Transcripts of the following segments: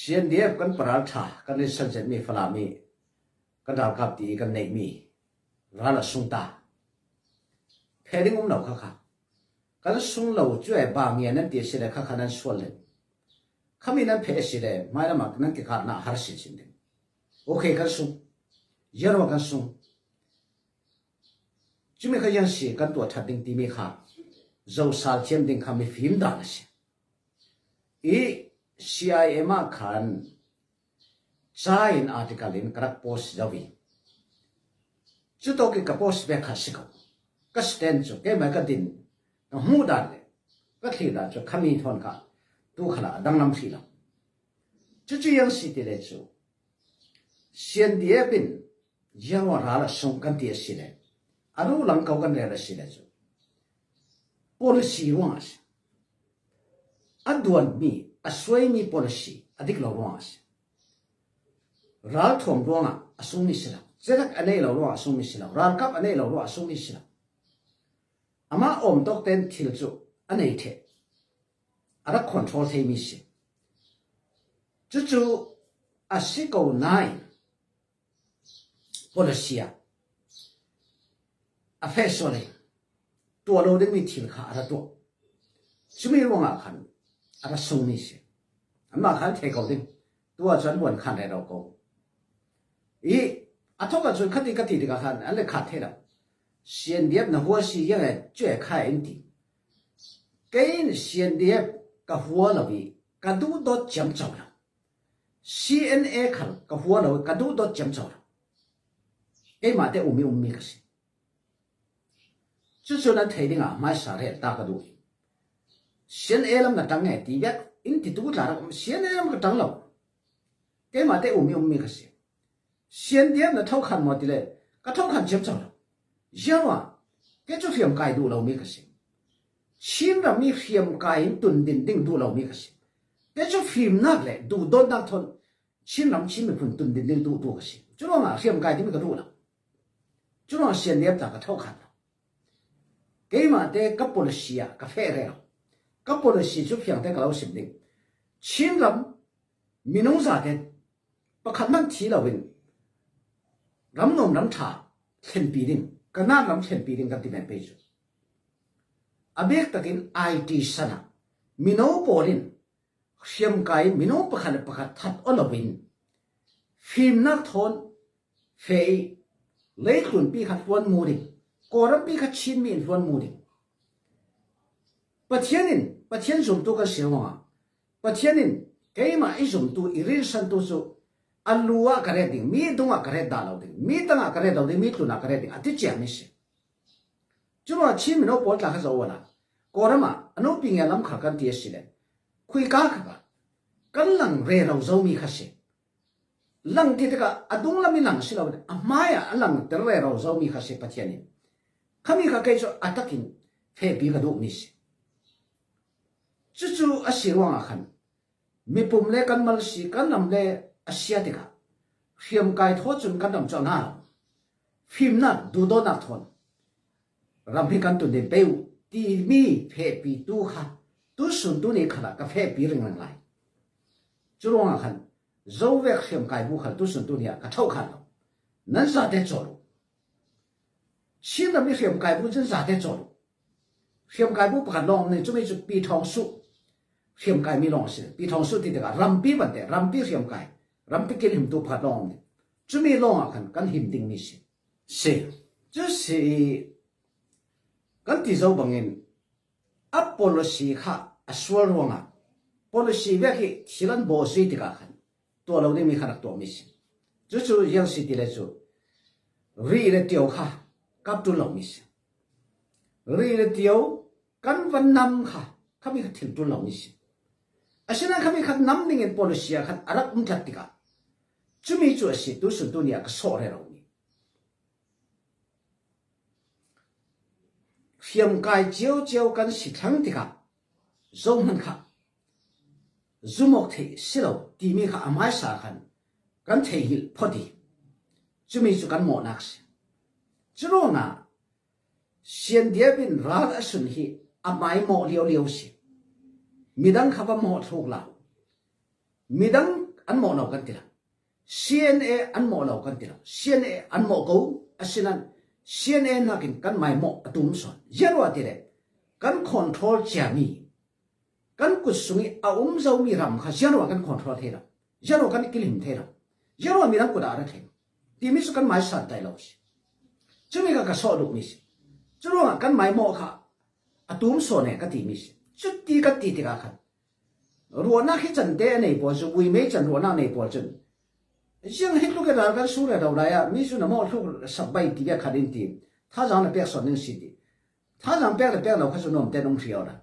CNDF kan paral ṭha kan i sanzetmi Falam i kan ralkap ti i kan neihmi ral a sung ta. Phe ding um lo khakha. Kan sung lo cu e ba ngia nan ti a si le khakha nan sual len. Khami nan phe a si le hmailam ah nan ke karnak har sinsin ding. Okay kan sung. Yero kan sung. Cumi kha yan si kan tuah ṭhat ding timi kha zosal thiam ding kha mifim dan a si. I CIM ah khan ca in article in ka rak post zau i cu tawk i ka post ve kha si ko. Ka stand cu keimah ka din ka hmuh dan le ka thlir dan cu khami thawn kha tu khala a danglam hrih lo. Cucu yang si ti le cu CNDF in Jehovah ral a sung kan ti a si le a rulang ko kan rel a si le cu policy ruangah a si. A duanmi, a suaimi policy a dik lo ruangah a si. Ralthuam ruangah a sungmi si lo. Celek a nei lo ruangah a sungmi si lo. Ralkap a nei lo ruangah a sungmi si lo. Amah awm tawk ten thil cu a nei theh. A rak control theimi si. Cucu a si ko nain Policy ah a feh sual i tuah lo dingmi thil kha a ra tuah. Cumi ruangah khan a ra sungmi si. Anmah khan thei ko ding. Tu ahcun buan khan re ro ko. I a thok ahcun khati ka ti tikah khan an le khat thei lo. CNDF na hua si yang e cue khai in ti. Kei CNDF ka hua lo i ka duh dawt ciamco lo. CNA khal ka hua lo i ka duhdawt ciamco lo. Keimah te um i ummi ka si. Cucu nan thei dingah hmaisa rel ta ka duh. CNA lam na ṭang e ti vek in ti tu tla rak um. CNA lam ka ṭang lo. Keimah te um i ummi ka si. CNDF na tho khan maw ti le ka tho khan ciamco lo. Ziangah kei cu hriam kai duh lomi ka si. Chinram i hriamkai in tundin ding duh lomi ka si. Kei cu fimnak le duhdawtnak thawn Chinram Chin miphun tundin ding duhtu ka si. Cu ruangah hriamkai timi ka duh lo. Cu ruangah sianliam ta ka tho khan lo. Keimah te ka policy ah ka feh rel. Ka policy cu fiang te ka lo sim ding. Chinram minung zaten pakhat hmanh thi loin ram nuam ram ṭha thlenpi ding, Kanan ram thlenpi ding kan ti men pe cu. A bik takin IT san ah mino pawl in hriamkai in mino pakhat le pakhat that o loin fimnak thawn fe i leitlunpi kha hluan mu ding, Kawlrampi kha Chinmi in hluan mu ding. Pathian in Pathian zumtu kan si ruangah Pathian in keimah i zumtu i rinsantu cu a lu ah ka ret ding, mi dung ah ka ret dah lo ding, mi tangah ka ret lo ding, mi tlun ah ka ret ding a ti ciami si. Curuangah Chin mino pawl tla kha zoh ulah Kawlram ah a nupi nge lam kha kan ti a si le khuika kha ka kan lang re lo zomi kha si. Lang ti tikah a dung lam i lang si lo a hmai ah a lang ter re ro zomi kha si Pathian in. Khami kha kei cu a takin fepi ka duhmi si. Cucu a si ruangah khan mipum le kan mal si kan ram le a sia tikah hriamkai thaw cun kan ram cu a nga lo. Fimnak duhdawtnak thawn ram hi kan tun in pe u timi fehpi tu kha tusun tu nih khan ah ka fehpi ringring lai. Cu ruangah khan zovek hriamkai bu khal tusun tu nih ah ka tho khan lo. Nan zate cawl u. Chin ram i hriamkai bu cun zate cawl u. Hriamkai bu pakhat lawng nih cumi cu Pi Thawng Suh hriamkai mi lawng a si. Pi Thawng Suh ti tikah rampi bante rampi hriamkai rampi kilhimtu pakhat lawng nih cumi lawng ah khan kan him dingmi si. Si. Cu si i kan ti zo bangin a policy kha a sual ruangah policy vek hi thil an baw si tikah khan tuah lo dingmi kha rak tuahmi si. Cucu yang si ti le cu ri le tio kha kap ṭul lomi si. Ri le tio kan van nam kha khami kha thil ṭul lomi si. Asinain khami kha nam dingin policy ah khan a rak um tlat tikah cumi cu a si tusun tu ni ah ka sawh reromi. Hriamkai ciocio kan si thlang tikah zohhmanh kha zumawk theih si lo timi kha a hmaisa khan kan theihngilh phot i cumi cu kan mawhnak si. Cu ruangah Siandiap in ral a sun hi a hmai mawh lio lio si. Midang kha va mawh thluk la. Midang an mawh lo kan ti lo. CNA an mawh lo kan ti lo. CNA an mawh ko. Asinain CNA nakin kan mai mawh a tum sawn. Ziarua ti le kan control ciami kan kut sung i a um zomi ram kha ziarua kan control thei lo. Ziarua kan kilim thei lo. Ziarua midang kut ah a ra thleng. Timi cu kan mai santai lo si. Cumi ka ka sawh duhmi si. Cu ruangah kan mai mawh kha a tum sawn e ka timi si. Cuti kan ti tikah khan Ruahnak hi can te a nei pawl cu vui mei can ruahnak nei pawl cun ziang hi tluk i ral kan sur ro lai ah mi cu na mawh thluk sak bai ti bia khat in ti thazaang na pek son ning si ti thazaang pek le pek lo kha cu nuam ten um hrio la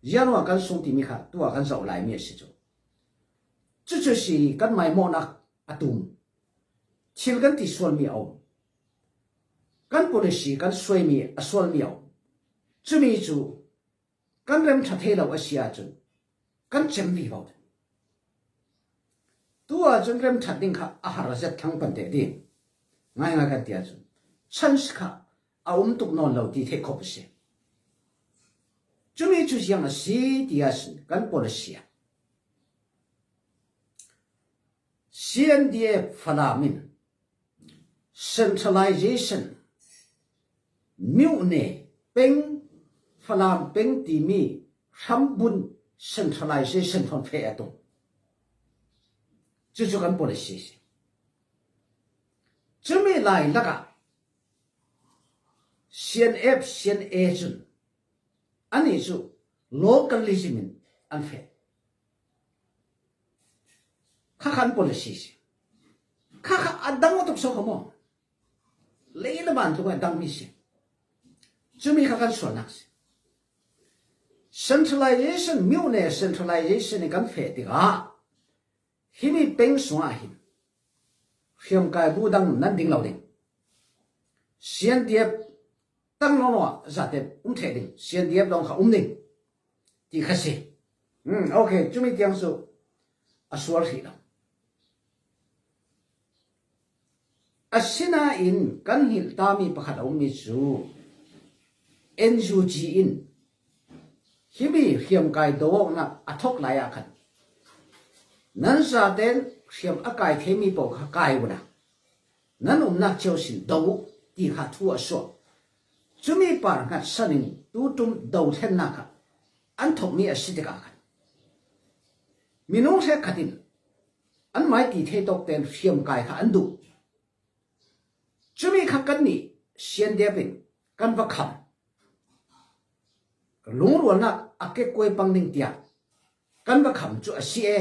ziang ruang kan sung timi kha tu ah kan zoh lai mi a si cu cucu si kan mai mawhnak a tum thil kan ti sual mi a um kan policy kan suai mi a sual mi a um cumi cu Kan rem ṭha thei lo a si ahcun kan cem vivo. Tu ahcun rem ṭhat ding kha a har zet thlang pan te ding. Ngaingai kan ti ahcun chance kha a um tuk nawn lo ti theih khawp a si. Cumi cu ziang a si ti ahcun kan policy ah CNDF Falam in Centralization Myone peng Falam peng timi hrambunh centralization thon fe a tum. Cucu kan policy si. Cumi lai lakah CNF CNA cun ani cu localism in an feh. Khakhan policy si. Khakha a dang tuk so kha maw? Lei le van tluk ah dangmi si. Cumi kha kan sualnak si. Centralization, myone centralization in kan feh tikah himi peng sungah hin hriamkai bu dang nan ding lo ding. CNDF tang lo ah zaten um the ding. CNDF lawng kha um ding. Ti kha si. Okay, cumi tiang cu a sual hrih lo. Asinain kan hngilhtami pakhat a ummi cu NUG in himi hriamkai doawknak a thawk lai ah khan nan zaten hriam a kai theimi paoh kha kai u la, nan umnak cio sin do u ti kha thu a suah. Cumi par hngatsan in tutum dothlennak ah an thawkmi a si tikah khan minung hrek in an mai ti thei tawk tein hriamkai kha an duh. Cumi kha kannih siandep in kan va kham. Lungrualnak a kekkuai pang ding tiah kan va kham cu a si e.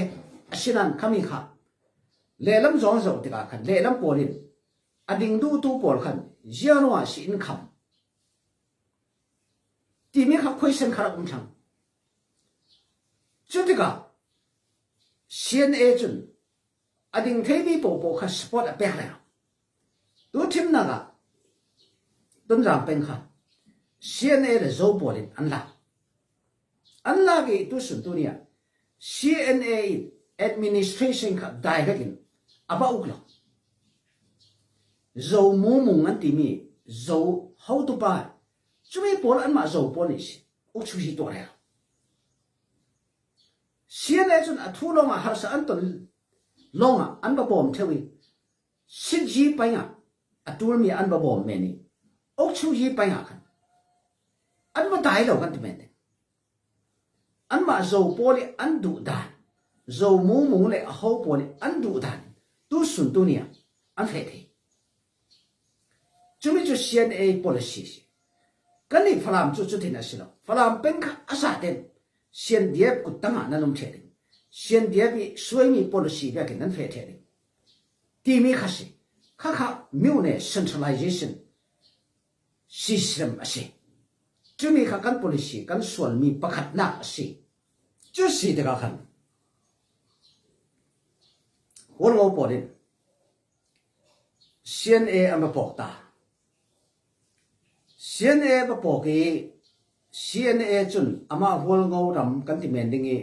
Asinain khami kha lehlam zong zoh tikah khan lehlam pawl in a ding duhtu pawl khan ziano ah si in kham timi kha khuaisen kha rak um thlang. Cu tikah CNA cun a ding theimi paohpaoh kha support a pek lai lo. Tu thimnak ah Tonzang peng kha CNA le Zo pawl in an lak. An lak i tu sun tu ni ah CNA in administration kha direct in a va uk lo. Zo mu mung an timi Zo hotupa cumi pawl anmah Zo pawl nih ukchu hi tuah rel. CNA cun a thu lawngah harsa an ton lawngah an va bawm theo i Sitzi peng ah a tulmi an va bawm men i Okchuji peng ah khan an va dai lo kan ti men ding. Anmah Zo pawl i an duh dan, Zo mu mu le a ho pawl i an duh dan tu sun tu ni ah an hreh thei. Cumi cu CNA policy si. Kan nih Falam cu cutin a si lo. Falam peng kha a zaten CNDF kut tang ah nan um ṭheh ding. CNDF i suaimi policy vekin nan feh ṭheh ding. Timi kha si. Khakha myone centralization system a si. Cumi kha kan policy kan sualmi pakhatnak a si. Cu si tikah khan Hualngo pawl in CNA an va pawk ta. CNA va pawk i CNA cun amah Hualngo ram kan ti men ding i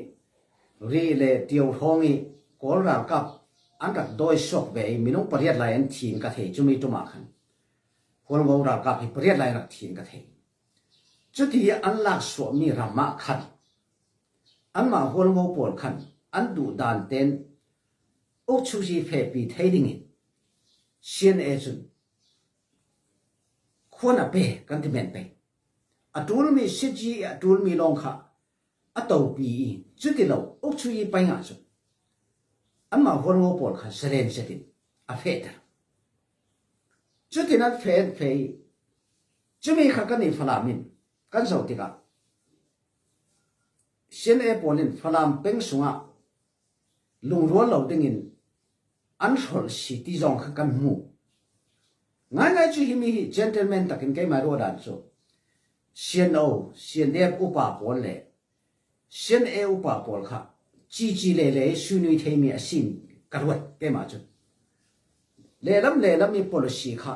Ri le Tio hrawng i Kawl ralkap an rak dawi suak ve i minung pariat lai an thi in ka thei cumi tum ah khan Hualngo ralkap hi pariat lai rak thi in ka thei. Cuti an lak suahmi ram ah khan anmah Hualngo pawl khan an duh dan ten. Ukchuzi fehpi thei dingin CNA cun khuan a pe kan ti men pei. A ṭulmi sitzi i a ṭulmi lawng kha a topi i cuti lo ukchuyi paing ahcun anmah hualngo pawl kha zalen zet in a fehter. Cutin an feh an feh i cumi kha kan i Falam in kan zoh tikah CNA pawl in Falam peng sungah lungrual lo dingin an hrolh si ti zong kha kan hmuh. Ngaingai cu himi hi gentleman takin keimah ruahdan cu CNO, CNDF upa pawl le CNA upa pawl kha cici le le suinui theimi a sin ka ruat keimah cun. Lehlam lehlam i policy kha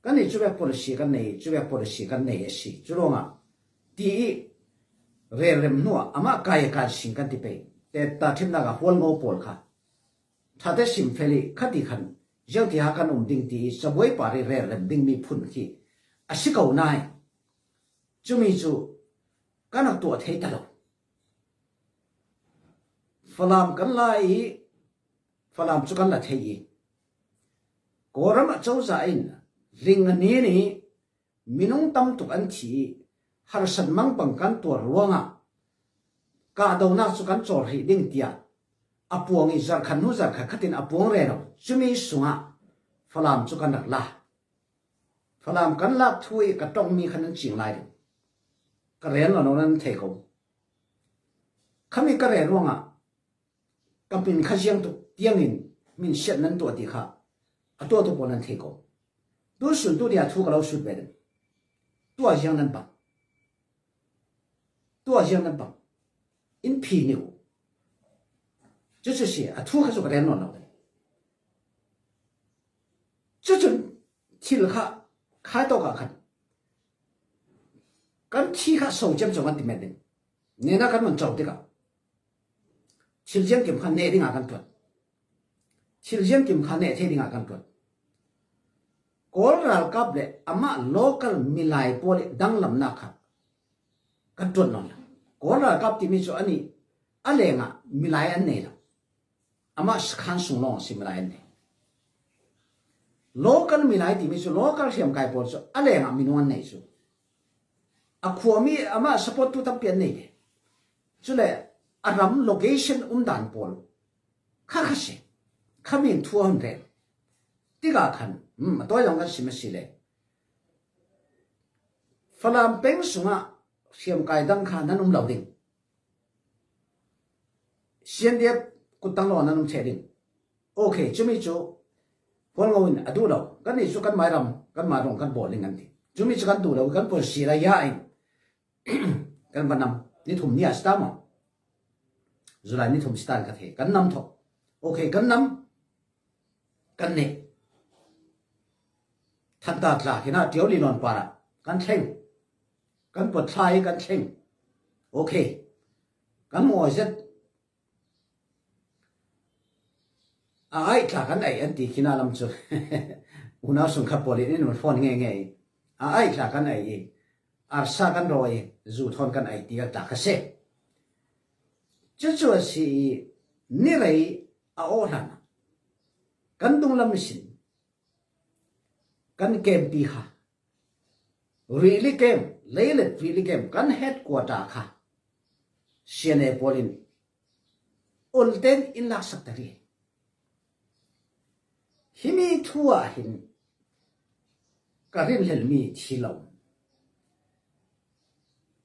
kan i cuvek policy kan nei cuvek policy kan nei a si. Cu ruangah ti i relrem hnu ah amah kai kan sing kan ti pei. Te ta thimnak ah hualngo pawl kha Ṭhate simfel i khati khan zeutiha kan um ding ti i cabuai par i relrem dingmi phun khi a si ko nain cumi cu kan rak tuah thei ta lo. Falam kan la i Falam cu kan la thei i Kawlram ah cozah in ling a nin i minung tam tuk an thi i harsat mangpang kan tuar ruangah kahdohnak cu kan cawl rih ding tiah a puang i zarkhat hnu zarkhat khatin a puang rero cumi sungah Falam cu kan rak la. Falam kan lak thu i ka tongmi kha nan cing lai ding. Ka rel lo nan thei ko. Khami ka rel ruangah ka min kha ziang tuk tiangin min siat nan tuah ti kha a tuah tu pawl nan thei ko. Tu sun tu nia thu ka lo sut ve ding. Tuah ziang nan bang. Tuah ziang nan bang. In phi ni u. Cucu si a thu kha cu ka rel nawn lo ding. Cucun thil kha khai tawk ah khan kan thi kha so cem cem kan ti men ding. Nena kan mun co tikah thil ziangkim kha neh dingah kan tuan. Thil ziangkim kha neh the dingah kan tuan. Kawl ralkap le amah local milai pawl i danglamnak kha kan tuan nawn lo. Kawl ralkap timi cu ani a lengah milai an nei lo. Amah sakhan sung lawng si milai an nei. Local milai timi cu local hriamkai pawl cu a lengah minung an nei cu. A khuami amah support tu tampi an nei ve. Cule a ram location um dan pawl kha kha si. Khamin thu an rel. Tikah khan a tawi lawng kan sim a si le Falam peng sungah hriamkai dang kha nan um lo ding. CNDF kuttang lawng nan um cheh ding. Okay, cumi cu Hualngo in a duh lo. Kan nih cu kan mai ram, kan mah rong kan bawl ding an ti. Cumi cu kan duh lo, kan pol si la ya in kan va nam. Ni thum ni ah si ta maw? July ni thum si ta ka the. Kan nam thok. Okay, kan nam. Kan nih. Thanta tla kina tiau li non para. Kan thleng. Kan pot thla i kan thleng. Okay. Kan mawi zet A ai tla kan ei an ti khi na lam cu unau sungkhat pawl in in phone nge nge i a ai tla kan ei i arsa kan rawi i zu thawn kan ei ti tla ka si. Cucu a si i ni rei a aw hlan ah kan dunglam sin kan kempi kha rili kem leilet rili kem kan headquarter kha CNA pawl in ulten in laksak ta ri. Himi thu ah hin ka rinhlelmi thi lo.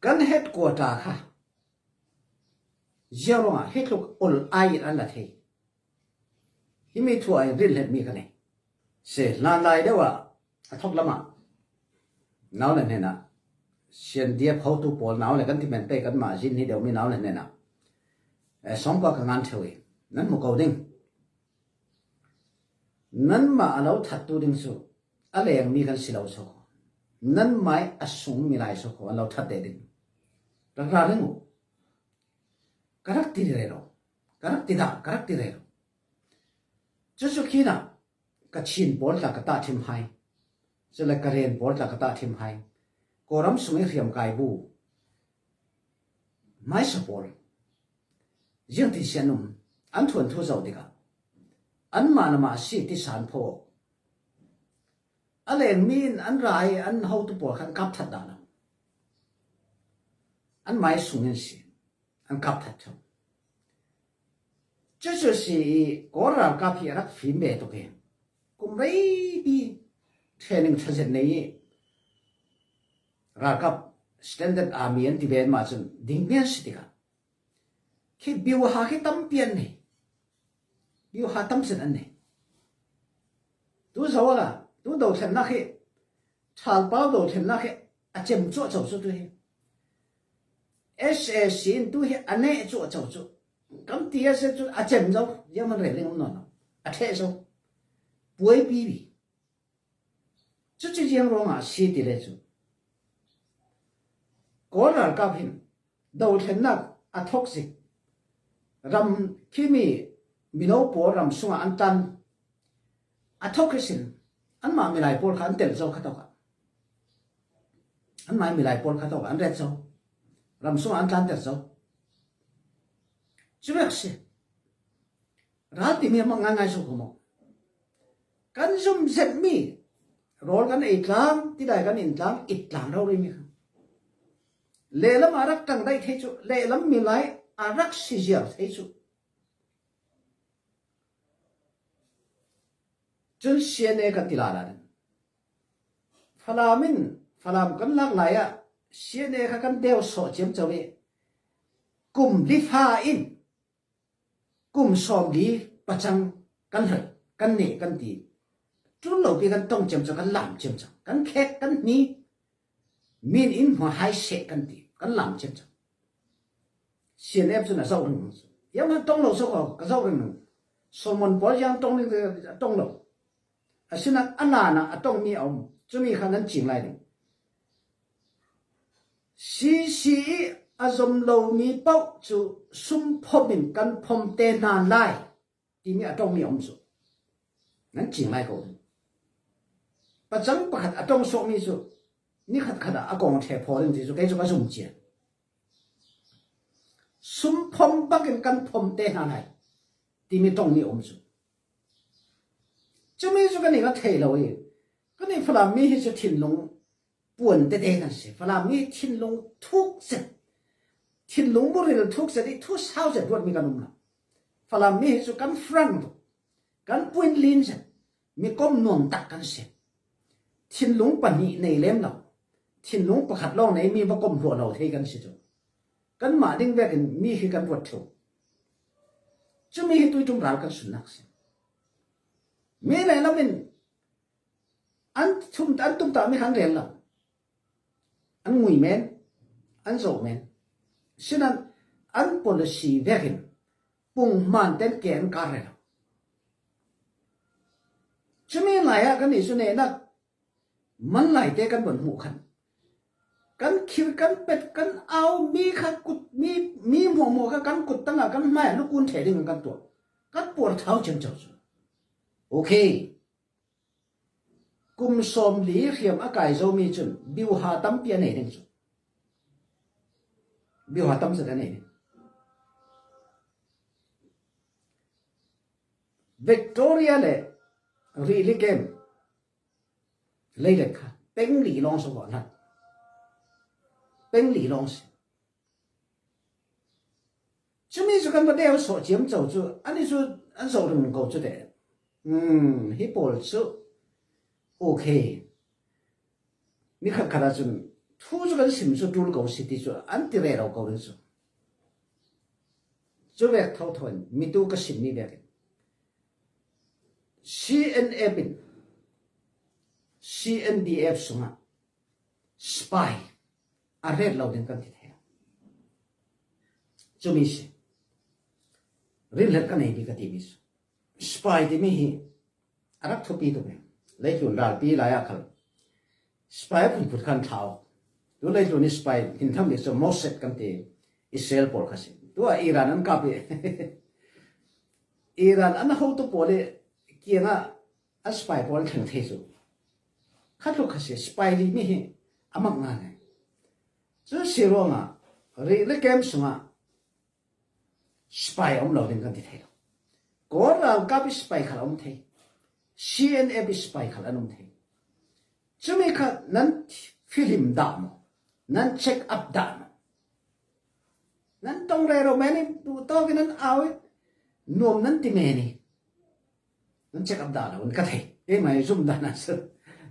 Kan headquarter kha zia ruangah hi tluk ul ai in an la thei. Himi thu ah hin rinhlelmi ka nei. Se hlan lai deuh ah A thawk lam ah naule hnenah siandiap hotu pawl naule kan ti men pe kanmah zin hi deuhmi naule hnenah sawmkua ka ngan ṭheo i nan hmu ko ding. Nanmah a lo thattu ding cu a lengmi kan si lo sawkaw. Nanmah i a sungmi lai sawkaw an lo that te ding. Rak ra ring u. Ka rak ti re lo. Ka rak ti dah, ka rak ti re lo. Cucu khi nah Kachin pawl tla ka tah ṭhim hai. Cule Karen pawl tla ka tah ṭhim hai. Kawlram sung i hriamkai bu hmaisa pawl ziangtin sian um an thuan thu zoh tikah. Anmah le mah si ti san phaw. A lengmi in an ra i an hotu pawl kha an kap that dah lo. An mai sung in si. An kap that theo. Cucu si i Kawl ralkap hi a rak fim ve tuk i kum reipi training ṭhazet nei i ralkap standard army an ti ve mah cun dingmi an si tikah khi biuha khi tampi an nei. Biuha tam sin an nei. Tu zo la tu dothlennak hi ṭhalpau dothlennak hi a cem cuah co cu tu hi. SAC in tu hi a neh cuah co cu. Kam ti a se cu a cem zo yang man rel ling um non a ṭheh zo. Puai pi bi. Cucu ziang ruangah si ti le cu. Kawl ralkap hin dothlennak a thok zik ram khimi mino pawl ram sungah an tan a thok hi sin anmah milai pawl kha an tel zo kha tok ah anmah milai pawl kha tok ah an ret zo ram sungah an tlan ter zo cu vek si ral timi a ngai ngai so ko mo Kan zumhzetmi rawl kan ei tlang, tidai kan in tlang, it tlang ro rimi kha. Lehlam a rak ṭang daih thei cu, lehlam milai a rak si ziar thei cu. Cun CNA kan ti la la din. Falam in Falam kan lak lai ah CNA kha kan deu sawh ciam cho i kum lifa in Kum 40 pacang kan hlei, kan neh kan ti. Ṭul lopi kan tong ciam cang, kan lam ciam cang. Kan khek, kan hni. Min in hma hai seh kan ti. Kan lam ciam cang. CNF cun a zoh ring nung. Yang han tong lo so ko, ka zoh ring nung. Solomon pawl yang tong ning tong lo. Asinain a lan ah a tongmi a um. Cumi kha nan cing lai ding. CC i a zum lomi paoh cu sumphom in kan phom te hna lai timi a tongmi a um cu. Nan cing lai ko. Pacang pakhat a tong sawhmi cu nikhat khat ah a kong ṭhe phaw ding ti cu kei cu ka zum cia. Sumphom bak in kan phom te hna lai timi tongmi a um cu. Cumi cu kan i ka thei lo i kan i Falam mi hi cu thinlung puan tete kan si. Falam mi thinlung thuk zet, thinlung muril thuk zet i thu sau zet ruatmi kan um lo. Falam mi hi cu kan frank tuk, kan puin lin zet, mi kom nuam tak kan si. Thinlung pahnih nei lem lo, thinlung pakhat lawng nei mi va kom hlua lo thei kan si cu. Kanmah ding vek in mi hi kan ruat theu. Cumi hi tuitum ral kan sunnak si. Mi lehlam in an thum an tum ta mi khan rel lo. An ngui men, an zoh men. Sinan an policy vek in punghman ten ke an kar re lo. Cumi lai ah kan i su ne nak Man lai te kan von hmuh khan kan khir kan pet kan au mi kha kut mi mi hmuahhmuah kha kan kut tangah kan hmai ah lukun ṭhe ding in kan tuah kan puar thau ciamco cu okay kum 40 hriam a kai zomi cun biuha tampi a nei ding cu biuha tam zat a nei ding Victoria le Rili Camp Leilet kha peng li lawng si hlat. Peng li lawng si. Cumi cu kan va deu sawh ciam co cu ani cu an zoh ring ko cu teh. Hi pawl cu okay. Nikhat khat ahcun thu cu kan sim cu ṭul ko si ti cu an ti re lo ko rin cu. Cu vek thotho in mitu ka simmi vek in CNF in CNDF sungah spy a ret lo ding kan ti thei lo. Cumi si. Rinhlet ka nei ti ka timi si. Spy timi hi a rak thupi tuk e. Leitlun ralpi lai ah khal spy phunphut khan thlau. Tu leitlun i spy hintham ni cu Mossad kan ti Israel pawl kha si. Tu ah Iran an kap i Iran an hotu pawl i kiang ah an spy pawl an thleng thei cu. Kha tluk kha si spy li mi hi a mak ngai. Cu si ruangah rih le kem sungah spy um lo ding kan ti thei lo. Kawl ral ralkap i sipai khal a um thei. CNF i sipai khal an um thei. Cumi kha nan fihlim dah maw? Nan check up dah maw? Nan tong re ro men i duh tawk in nan au i nuam nan ti men i nan check up dah lo in ka thei. Keimah i zum dah nan si.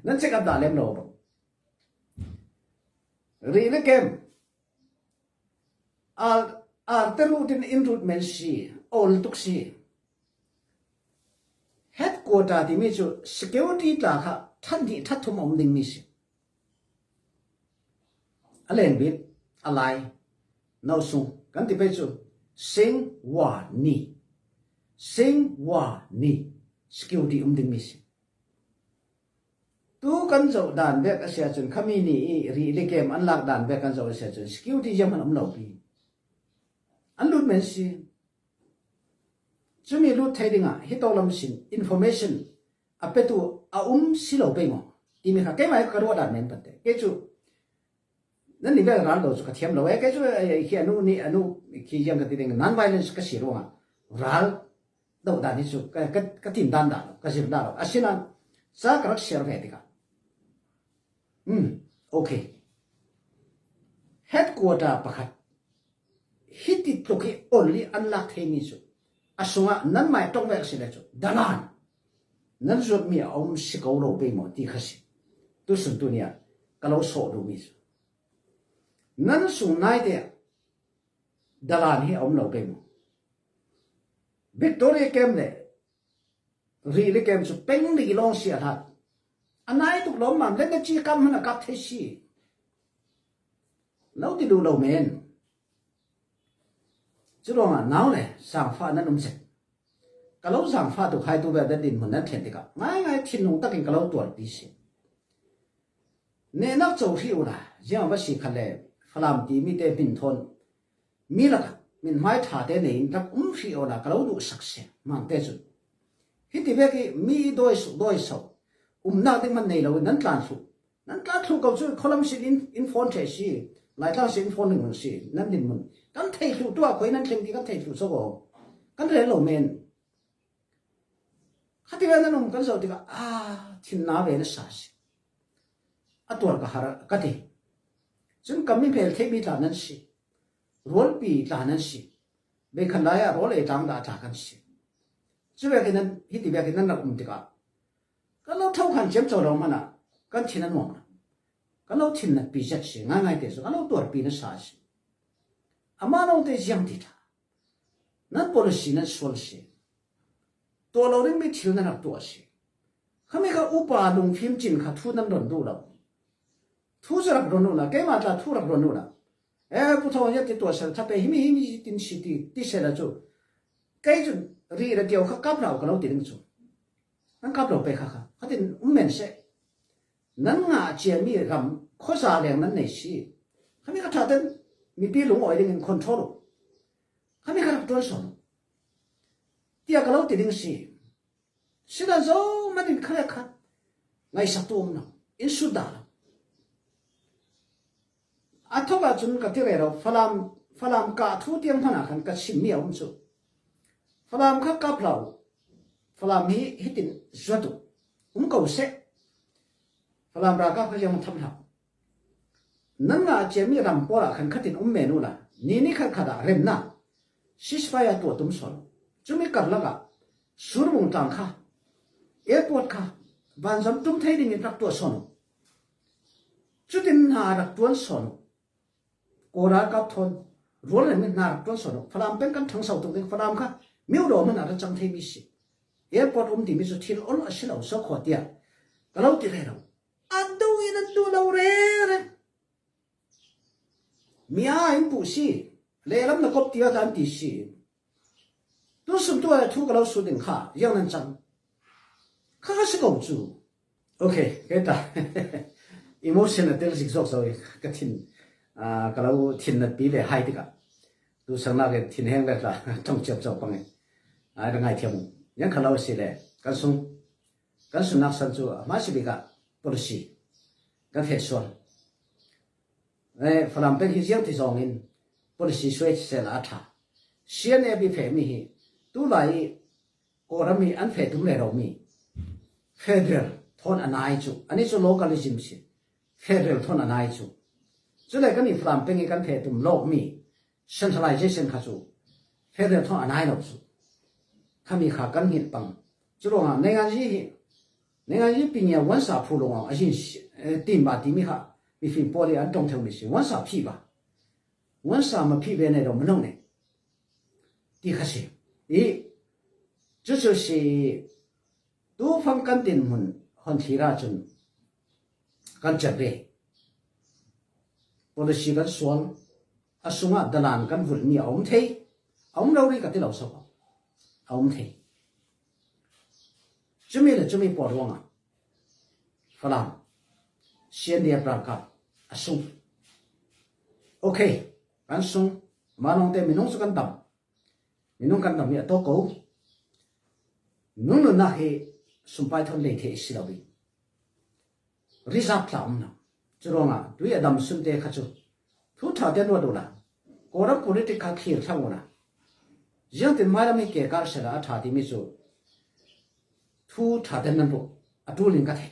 Nan check up dah lem lo bang. Ri le kem Ar te rut in inn rut men si, awl tuk si. Headquarter timi cu security tla kha that hnih that thum a um dingmi si. A leng bik, a lai, no sung kan ti pei cu sing wa ni. Sing wa ni security um dingmi si. Tu kan zoh dan bek a si ahcun khami nih i rili kem an lak dan bek kan zoh a si ahcun security ziam an um lo pi. An lut men si. Cumi lut thei dingah hi tolam sin information a petu a um si lo pe maw timi kha keimah ka ruah dan men pante. Ke cu nan ni vel ral lo cu ka thiam lo e ke cu hi anu nih anu khi yang ka ti ding non violence ka si ruangah ral dohdan hi cu ka tin dan dah lo ka zir dah lo asinain ca ka rak share ve tikah okay headquarter pakhat hiti tluk hi only an lak theimi cu a sungah nan mai tong ve si le cu dalan nan zuatmi a um si ko lo pe maw ti kha si tu sun tu nia ka lo sawh duhmi cu nan sung nai te dalan hi a um lo pe maw Victoria Camp le Rili Camp cu peng li lawng si a hlat. A nai tuk lawmmam le na ci kam hmanh a kap thei si. Lo ti duh lo men. Cu ruangah nau le sangfa nan um sek. Ka lo sangfa tu khai tu ve dan din hmun nan thlen tikah ngaingai thinlung takin ka lo tuar pi si. Nehnak co hri ula jiang va si kha le Falam ti mi te hmin thawn Mi lakah mithmai ṭha te nei in rak um hrih aw la ka lo duh sak si mangte cu. Hiti vek i mi i dawi dawi so umnak ding man nei lo in nan tlan thlu. Nan tlan thlu ko cu khualam sin in in phone the si Laitlang sin in phone ning si nan din mun kan thei thlu tua khoi nan thleng ti kan thei thlu so ko kan rel lo men khati ve nan um kan zo tikah ah thin na ve na sa si a tuar ka har ka ti cun kam mi hmel theimi tla nan si Rawlpi tla nan si. Meikhan lai ah rawl ei tlang dah tla kan si. Cu vekin nan hiti vekin nan rak um tikah kan lo tho khan ciam co lo hmanh ah kan thin a nuam lo. Kan lo thin nat pi zet si ngaingai te cu kan lo tuar pi na sa si. Amah lo te ziang ti tha. Nan policy nan sual si. Tuah lo dingmi thil nan rak tuah si. Khami kha upa lungfim cin kha thu nan ron duh lo. Thu cu rak ron u la keimah tla thu rak ron u la. Eh pu thawng ti tuah sel thape himi himi tin si ti ti sela cu kei cu ri le tio kha kap lo ka lo ti ding cu nan kap lo pe kha kha khatin um men se nan nga chia mi ram khoza leng nan nei si khami ka tha ten mipi lung oi ding in control khami ka rak tuan son tia ka lo ti ding si Sina zo man in khale khat ngaisak tu um lo in sut dah lo a thok ahcun ka ti re lo Falam Falam ka thu tiang hmanh ah khan ka chimmi a um cu Falam kha kap lo Falam hi hitin zuat u um ko seh Falam ralkap kha yang tham hlah Nan ngah ciami ram pawl ah khan khatin um men u la ni ni khat khat ah remnak ceasefire tuah tum sual cumi karlak ah Surbung tlang kha airport kha vanzam tum thei ding in rak tuah sawn u. Cutin hna rak tuan sawn u. Kawl ralkap thawn rual le hna rak tuan sawn u. Falam peng kan ṭhangso tuk ding Falam kha miodaw hmanh ah rak cang theimi si. Airport um timi cu thil ol a si lo so khaw tiah ka lo ti re lo. An duh in an duh lo re re. Mi aa in puh si. Lehlam na kop ti ah an ti si. Tusum tu ah thu ka lo su ding kha yang nan cang. Kha ka si ko cu. Okay, ke ta. Emotion a tel zik zok zo ka thin ka lo thin nat pi ve hai tikah tu sang nak in thin heng le tla tong chiap chau pang ai ra ngai thiam yang kha lo si le kan sung kan sunak san cu ma si bik ah policy kan fet sual Falam peng hi ziang ti zong in policy suai sel a tha CNA bi fe mi hi tu lai i. Kawlram i an fetum le lomi federal thawn a nai cu ani cu localism si federal thawn a nai cu cule kan i Falam peng i kan fetum lawkmi centralization kha cu federal thawn a nai lo cu khami kha kan hngilh pang cu ruangah nenganzi hi nenganzi pinya wansa phu lawngah a hin tim ba timi kha mifim pawl i an tong theumi si wansa phi ba wansa ma phi ve ne lo manong ne ti kha si i cucu si tufang kan tin hmun hon thlir ahcun kan cep ve policy kan sual a sungah dalan kan vulhmi a um thei a um lo ri ka ti lo so a um thei cumi le cumi pawl ruangah Falam CNDF ralkap a sung okay Kan sung. Mah lawng te minung cu kan tam. Minung kan tam i a tawk ko. Minung nunnak hi sumpai thon lei the si lo i rizap tla um lo. Cu ruangah tui a dam sun te kha cu thu tha ten ruat ula. Kawlram politic kha thlir thlang ula. Ziang tin hmailam hi ke kar sela a tha timi cu thu tha ten nan ruah. A tul in ka thei.